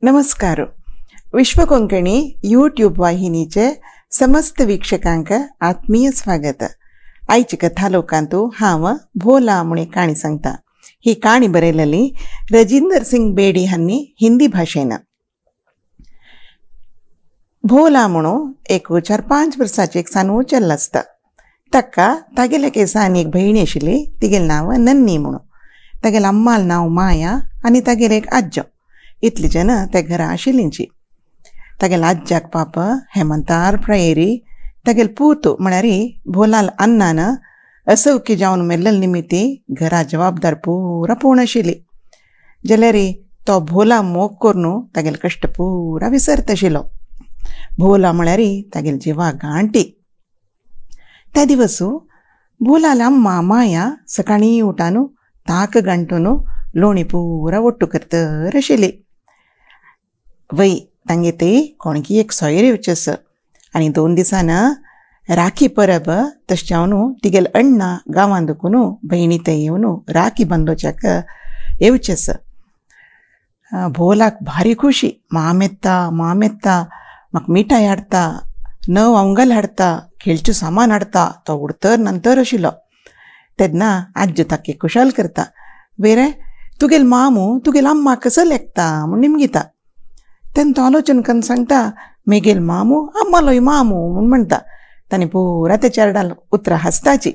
नमस्कार. विश्व कोंकणी यूट्यूब वाहिनीचे समस्त वीक्षकांक आत्मीय स्वागत. आयची कथा लोकांतू हांव भोला म्हूण काणी सांगता. ही काणी बरयलेली रजिंदर सिंग बेडी हांणी हिंदी भाशेन. भोला म्हणून एक 4-5 वर्साचे एक सानू चेडो आसता. ताका तागेले केसान एक भयणी आशिल्ली, तिगेलें नांव नन्नी म्हणून. तागेले अम्माल नांव माया आनी तागेले एक आज्जो. इतली जन ते घरा आशिल्लींची. तागेले आज्जाक पाप हेमंतार प्रायरी तागेले पूत म्हळ्यार भोलाल अन्नान असवकी जावन मेल्ले निमित्ती घरा जबाबदार पुरा पूण आशिल्ली. जाल्यार तो भोला मोग करून तागेले कश्ट पुरा विसरत आशिल्लो. भोला म्हळ्यार तागेले जिवा गांठी. त्या दिवस भोलाल अम्मा माया सकाळीं उठान ताक गांठून लोणी पुरा ಒಟ್ಟು करतर आशिल्ली. वय तांगे ते कोणकी एक सोयरे वचस आनी 2 दिसान राखी परब तशें जावन तिगेले अण्णा गांवांत दुखून भयणी थंय येवन राखी बांदोवच्याक येवचेस. भोलाक भारी खुशी. माम येता माम येता, म्हाका मिठाय हाडटा, नव अंगल हाडटा, खेळचें सामान हाडटा. तो उडतर नंतर आशिल्लो. तेन्ना आज्जो ताका खुशाल करता. वेरे तुगेल मामू तुगेल अम्मा कसो लेखता म्हूण निमगिता. तेन्ना तो आलोचन करून सांगता, मेगेल मामू अम्मालोय मामू म्हूण म्हणटा. ताणें पुरा त्या चेरडान उतरां हांसताची.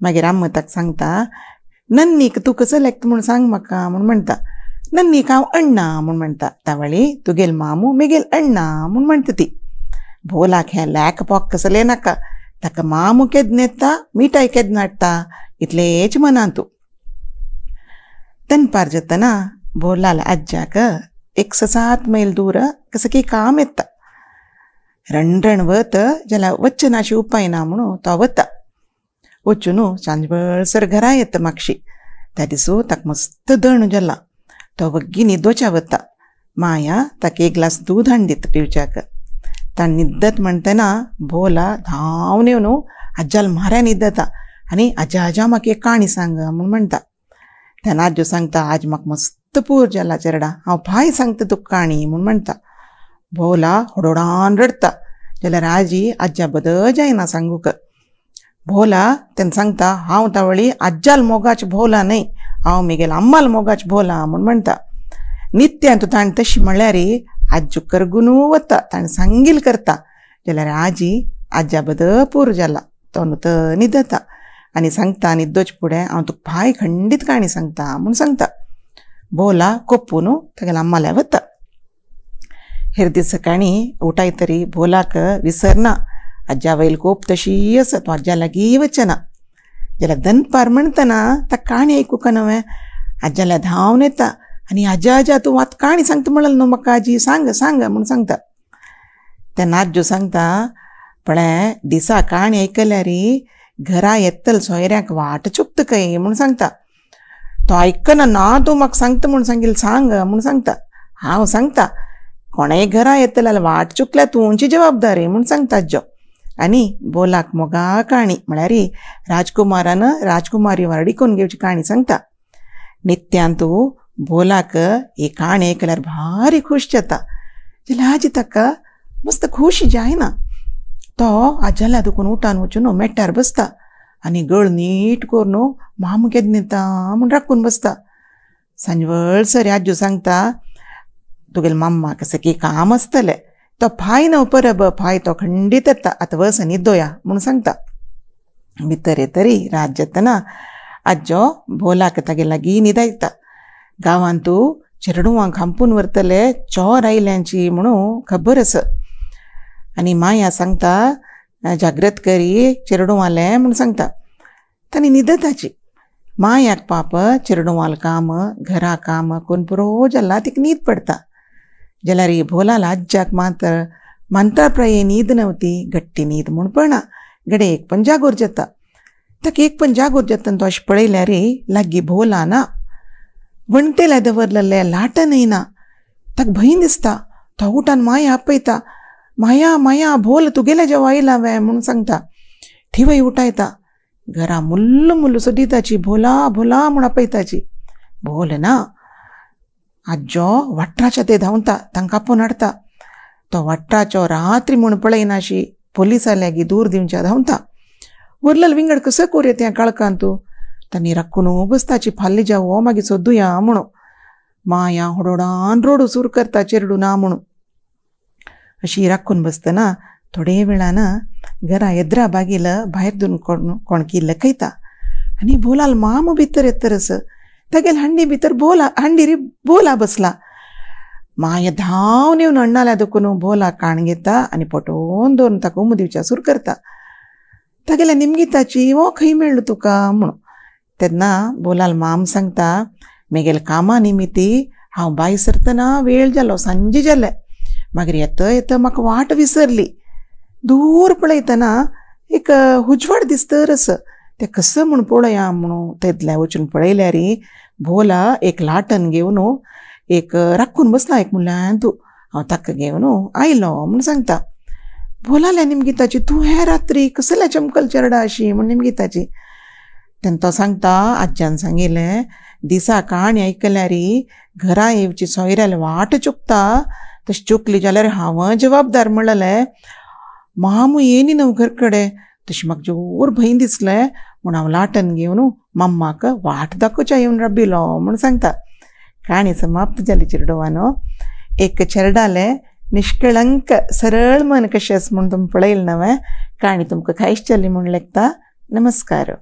मागीर अम्मा ताका सांगता, नन्नीक तूं कसो लेखता म्हूण सांग म्हाका म्हूण म्हणटा. नन्नीक हांव अण्णा म्हूण म्हणटा. तावळी तुगेल मामू मेगेल अण्णा म्हूण म्हणटा ती. भोलाक हें लॅक पोक कसलें नाका. ताका मामू केन्ना येता मिठाय केन्ना हाडटा इतलेंच मनांतू. दनपार जातना भोलाल आज्जाक 107 मैल दूर कसं की काम येता. रणरण वत जाल्यार वचना अशी उपाय ना म्हणून तो वता. वचून सांजवेळसर घरा येता मागशी. त्या दिसू ताका मस्त दण जाला. तो वग्गी न्हिदोच्या वता. माया ताका 1 ग्लास दूद हाडून दिता पिवच्याक. ताणें न्हिदत म्हणटना भोला धांवन येवन आज्जाल माऱ्या न्हिदता आनी आज्जा आज्जा म्हाका एक काणी सांग म्हूण म्हणटा. तेन्ना आज्जो सांगता, आज म्हाका मस्त पूर जाला चेरडा, हांव भाय सांगता तुका काणी म्हूण म्हणटा. भोला होडोडान रडटा. जाल्यार आजी आज्जा बदल जायना सांगूक. भोला तेन्ना सांगता, हांव तावळी आज्जाल मोगाच भोला न्हय, हांव मेगेल अम्माल मोगाच भोला म्हूण म्हणटा. नित्यांत ताणें तशी म्हणल्यार आज्जो करगुनू वता. ताणें सांगील करता. जाल्यार आजी आज्जा बदल पूर जाला. तो न्हू तो न्हिदता आनी सांगता, न्हिदोच फुडें हांव तुका भाय खंडीत काणी सांगता म्हूण सांगता. भोला कोप्पून तागेल्या अम्माल्या वता. हेर दीस सकाळीं उठाय तरी भोलाक विसरना. आज्जा वयल कोप तशी आसा. तो आज्जा लागीं वचना. जाल्यार दनपार म्हणटना ताका काणी आयकूंक नवें. आज्जाल्या धांवन येता आनी आज्जा आज्जा तूं आतां काणी सांगता म्हणलें न्हू म्हाका आजी, सांग सांग म्हूण सांगता. तेन्ना आज्जो सांगता, पळय दिसा काणी आयकल्यार घरा येतल सोयऱ्यांक वाट चुकता खंय म्हूण सांगता. तो आयकना, ना तूं म्हाका सांगता म्हूण सांगील सांग म्हूण सांगता. हांव सांगता, कोणेय घरा येतले जाल्यार वाट चुकल्या तुमची जबाबदारी म्हूण सांगता आज्जो. आनी भोलाक मोगा काणी म्हळ्यार राजकुमारान राजकुमारी व्हारडीकोन घेवची काणी सांगता. नित्यांतू भोलाक ही काणी आयकल्यार भारी खूश जाता. जाल्यार आजी ताका मस्त खुशी जायना. तो आज्जाल्या दुखून उठान वचून मेट्टार बसता आनी गळ नीट करून मामू केन्ना येता म्हूण राखून बसता. सांजवेळसर आज्जो सांगता, तुगेले माम्मा कसं की काम आसतलें, तो फाय न्हू परब फाय तो खंडीत येता, आतां वच न्हिदोया म्हूण सांगता. भितर येतरी रात जातना आज्जो भोलाक तागे लागीं न्हिदायता. गांवांतू चेरडुवांक हांपून व्हरतले चोर आयल्यांची म्हणून खबर आसा. आनी माया सांगता, जाग्रत करी चेरडुवालें म्हूण सांगता. ताणें न्हिदताची. मायाक पाप चेरडुवाल काम घरा काम करून पुरो जाला तिका न्हीद पडटा. जाल्यार भोलाल आज्जाक मात्र मांताप्राये न्हीद नव्हती, घट्टी न्हीद म्हूण पडना. घडये एक पण जागोर जाता. ताका एक पण जागोर जाता तो अशें पळयल्यार लागीं भोला ना, वणटेल्या दवरलेलें लाटनय ना. ताका भंय दिसता. तो उठान माया आपयता. माया माया भोल तुगेले जेव आयला वे म्हूण सांगता. थिवय उठायता. घरा मुल्लू मुल्लू सोदिताची, भोला भोला म्हूण आपयताची. भोल ना. आज्जो वाठाराच्या ते धांवता तांकां आपोवन हाडटा. तो वाठाराचो रात्री म्हूण पळयनाशी पोलिसां लागीं दूर दिवच्या धांवता. वरलल विंगड कसो कोर त्या काळखांत तूं तांणी राखून बसताची फाल्ली जावो मागीर सोदुया म्हणून. माया होडोडान रोडू सूर करता चेरडू ना म्हणून. अशी राखून बसतना थोडे वेळान घरा येद्रा बागील भायर दोन कोणकी लकयता आनी भोलाल मामू भितर येतरस तागेल हांडी भितर भोला हांडीरी भोला बसला. माया धांवन येवन अण्णाल्या दुखून भोला काण घेता आनी पटोवन दवरून ताका उमो दिवच्या सूर करता. तागेल्या निमगिताची हो खंय मेळ्ळो तुका म्हणून. तेन्ना भोलाल माम सांगता मेगेल कामा निमिती हांव बाय सरतना वेळ जालो सांजे जाले मागीर येता येता म्हाका वाट विसरली. दूर पळयतना एक हुजवाड दिसतरस तें कसं म्हूण पळया म्हणून तेदल्या वचून पळयल्यार भोला एक लाटन घेवन एक राखून बसला एक म्हणल्यार तूं हांव ताका घेवन आयलो म्हूण सांगता. भोलाल्या निमगिताची तूं हे रात्री कसल्या चमकल चेरडा अशी म्हूण निमगिताची. तेन्ना तो सांगता आज्यान सांगिल्लें दिसा काणी आयकल्यार घरा येवची सोयऱ्याले वाट चुकता तशी चुकली जाल्यार हांव जबाबदार म्हणलें. मामू येयनी न्हू घर कडेन तशी म्हाका जोर भंय दिसलें म्हूण हांव लाटन घेवन मम्माक वाट दाखोवच्या येवन राबिलो म्हूण सांगता. काणी समाप्त जाली चेरडुवानो. एक चेरडालें निष्कळंक सरळ मन कशें आसा म्हूण तुमी पळयलें नवें. काणी तुमकां खायश जाली म्हूण लेखता. नमस्कार.